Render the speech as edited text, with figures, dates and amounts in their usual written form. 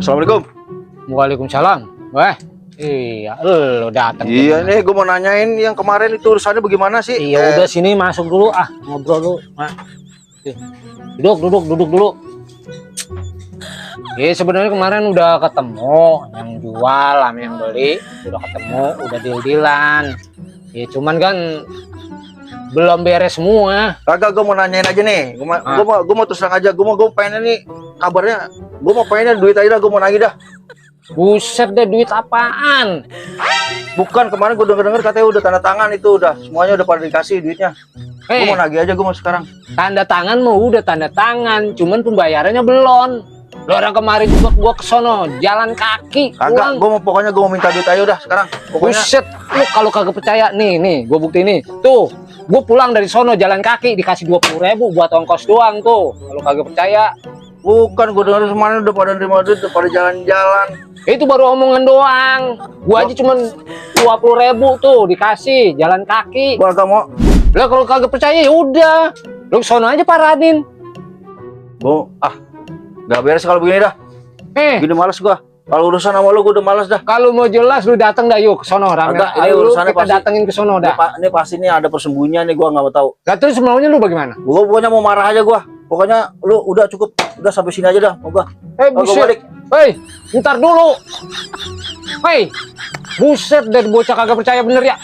Assalamualaikum. Waalaikumsalam. Wah, iya, lo datang. Iya nih, gue mau nanyain yang kemarin itu urusannya bagaimana sih? Iya, udah sini masuk dulu ngobrol dulu. Nah, duduk dulu. Ya sebenarnya kemarin udah ketemu yang jual sama yang beli, udah ketemu, udah deal-dealan. Ya cuman kan belum beres semua. Kagak, gue mau nanyain aja nih. Gue mau terus terang aja. Gue pengen nih kabarnya. Gue mau pengen duit aja dah. Gue mau nagih dah. Buset deh, duit apaan? Bukan, kemarin gue denger katanya udah tanda tangan itu, udah semuanya udah pada dikasih duitnya. Gue mau nagih aja, gue mau sekarang. Tanda tangan mau udah tanda tangan, cuman pembayarannya belum. Lo orang kemarin juga gua kesono jalan kaki Kagak, gue mau pokoknya gue mau minta duit aja udah sekarang. Pokoknya. Buset, lu kalau kagak percaya nih, gue bukti nih. Tuh, gue pulang dari sono jalan kaki dikasih 20.000 buat ongkos doang tuh. Kalau kagak percaya. Bukan, gue denger kemarin udah pada nerima duit, udah pada jalan-jalan. Itu baru omongan doang. Gua aja cuman 20.000 tuh dikasih jalan kaki. Gue agak mau. Lah kalau kagak percaya ya udah. Lu sono aja paranin. Gue gak beres kalau begini dah. Gini males gue. Kalau urusan sama lu gue udah males dah. Kalau mau jelas lu datang dah yuk ke sono rame. Ayo lu kita pasti, datengin ke sono dah. Ini pasti nih ada persembunyian nih, gue nggak mau tahu. Lah terus maunya lu bagaimana? Gue pokoknya mau marah aja gue. Pokoknya lu udah cukup, udah sampai sini aja dah. Mau gue. Buset. Hei, ntar dulu. Hei, buset dari bocah kagak percaya bener ya.